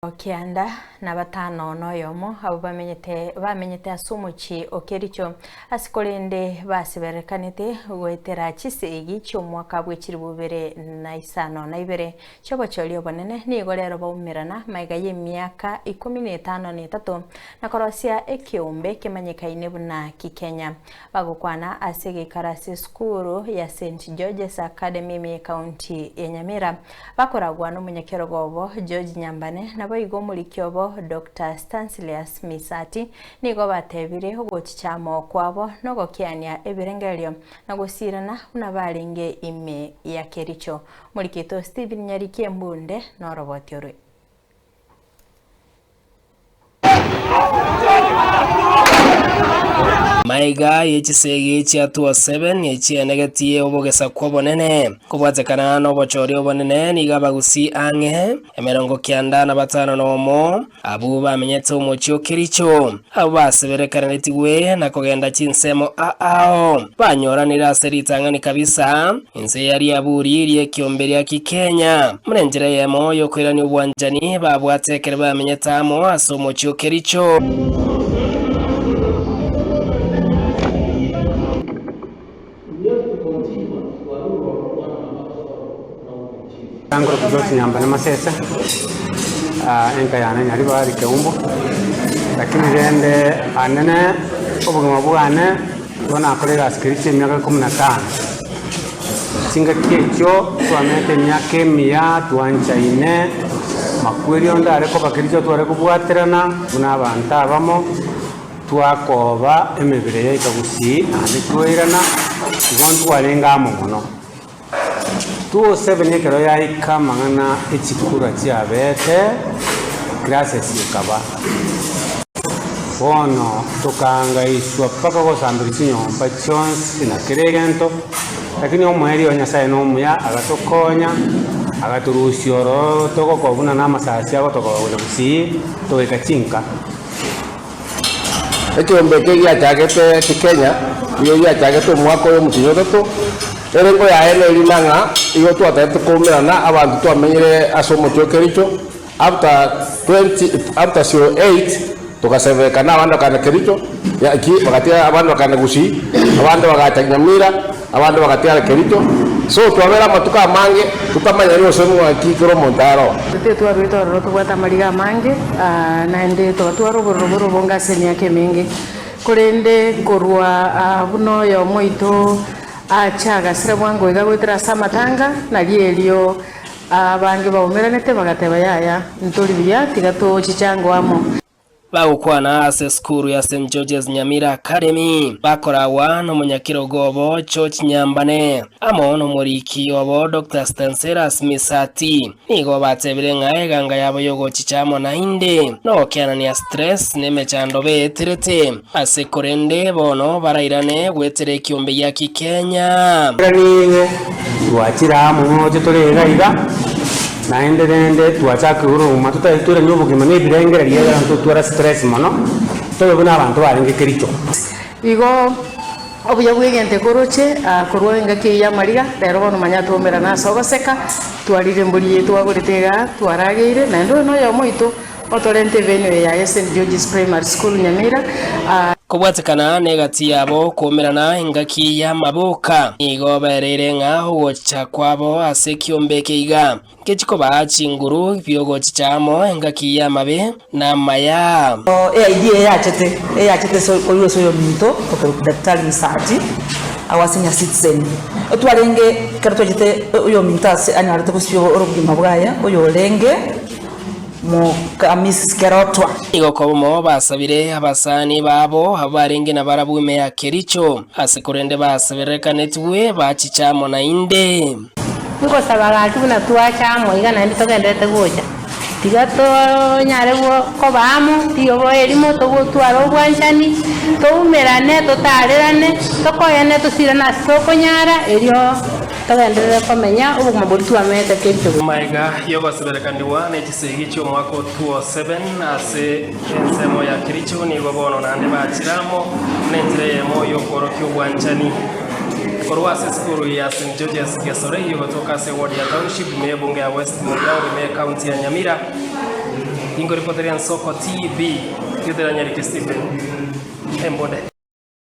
Kianda na batano noyomo abwo bamenyete bamenyete ase omochie o Kericho, ase korende basiberekanete goetera chisegi chi'omwaka bwe chilifu ibere na isano na ibere chi'obochori obonene, nigo rero baumerana magega y'emiaka ikomi na etano na etato na korosia ekeombe kemanyekaine buna Kikenya. Bagokwana ase egeikaro ase esukuru ya St George's Academy ime y'Ekaunti ya Nyamira, Bakoragwa nomonyakerogo obo George Nyambane naboigo omoriki obo Doctor Stanslias Misati nigo batebire ogochicha amo kwabo nogokiania ebirengererio na gosirana buna barenge ime ya Kericho. Omorikito Stephen Nyariki Embunde noroboti orwe. Maiga ye chisegi chia 207 echianegetie obogesaku obonene. Kobwatekana nobochori obonene nigo abagusii ang'e 95 nomo, abwo bamenyete omochie o Kericho, abwo baseberekaneretigwe na kogenda chinsemo aao, banyoranire ase ritang'ani kabisa Inse ya riaburi ri'ekiombe ria Kikenya, buna enchera eyemo y'okoirania obwanchani babwate ekero bamenyete amo ase omochie o Kericho. Angoro George Nyambane Masese, enka yane Nyaribari Keumbu, lakini rende anene obogima bwane Nigo nakora egasi keria chi'emiaka ikomi na tano. Chingaki echio twamenyete emiaka emiya, twanchaine, makweri onde are koba kericho tware kobwaterana buna abanto abamo, twakoba emebere yaika gusii naende twairana, igo ntwarenge amo mono. 2:07 Ekero yaika amang'ana e chikura chiabete, crisis ekaba. Bono tokaangaiswa mpaka gosamberia chinyomba chionsi na kera egento, lakini omoerio o Nyasae nomuya agatokonya, agatorusia ororo togokoba buna namasasi agotokoba gocha gusii, togaika chinka. Ekeombe eke giachagete Kenya, nigo giachagete omwaka oyo omotienyi otato, erengo yaye nerina ng'a igo twatagete koumerana abanto twamenyire ase omochie o Kericho, after 20 after 08 togasebekana abande bakagenda Kericho, ki bagatiga abande bakagenda Gusii, abande bagacha Nyamira, abande bagatigara Kericho, so twabera amatuko amange totamanyani gose ng'aki kera omonto aroo. Intwe twarwete ororo tobwate amariga amange, naende togatwara obororo bore obonge ase emiaka emenge. Korende korwa buna oyomo oito acha agasira bwango iga goetera ase amatanga, nario erio abange baumeranete bagateba, Yaya, ntori buya, tiga tochiche ango amo. Bagokwana ase esukuru ya St George's Nyamira Academy, bakoragwa nomonyakerogo obo George Nyambane amo nomoriki obo Doctor Stansilas Misati, nigo batebire ng'a eganga yabo yogochicha amo naende nogokeanania stress nemechando beeterete ase korende bono barairane goetera ekiombe gia Kikenya. Nigo twachire amo moche tore iga iga. Naende rende twachaka koroma totari toirania obogima na ebirengererio ekero ntotwara stress mono, tobe buna abanto barenge Kericho. Igo obuya bw'egento ekoroche korwa engaki eyio y'amariga, rero bono manya twaumerana ase ogoseka, twarire embori eye twagorete igaa, twarageire, naende oyo noyomo oito otorente evenue eye ya St. George's Primary School Nyamira. Kobwatekana negati yabo koumerana engaki y'amaboka, nigo baereire ng'a ogochicha kwabo ase ekiombe eke iga ngechi kobaa chinguru bi'ogochicha amo engaki y'amabe na amaya. Eidea eye yachete eyachete ase korwa ase oyominto okorokwa Daktari Misati agwo ase Nya Citizen. Etwarenge ekero twachete oyominto ase anyarete gosibia orobogima bwaye oyorenge. Moka Mrs Kerotwa. Nigo kobomo basabire abasani babo abwo barenge nabarabwo ime ya Kericho, ase korende baseberekanetwe bachiche amo naende. Ngosaba gaki buna twacha amo iga naende togenderete gocha, tiga tonyare koba amo, riroba erimo togotwara obwanchani, toumerane, totaarerane, tokoyane tosirane ase tokonyara, erio Togenderere komenya obogima boria twamenyete Kericho. Magega y'ogoseberekanigwa ne chisegi chi'omwaka o 2007 ase ensemo ya Kericho nigo bono naende bachire amo nenchera eyemo y'okworokia obwanchani. Korwa ase esukuru ya St George's Gesore egotoka ase eward ya Township ime y'ebunge ya West Mugirango ime y'ecounty ya Nyamira. Ginkoripoteria Nsoko TV, Gitera Nyariki Stephen, Embode.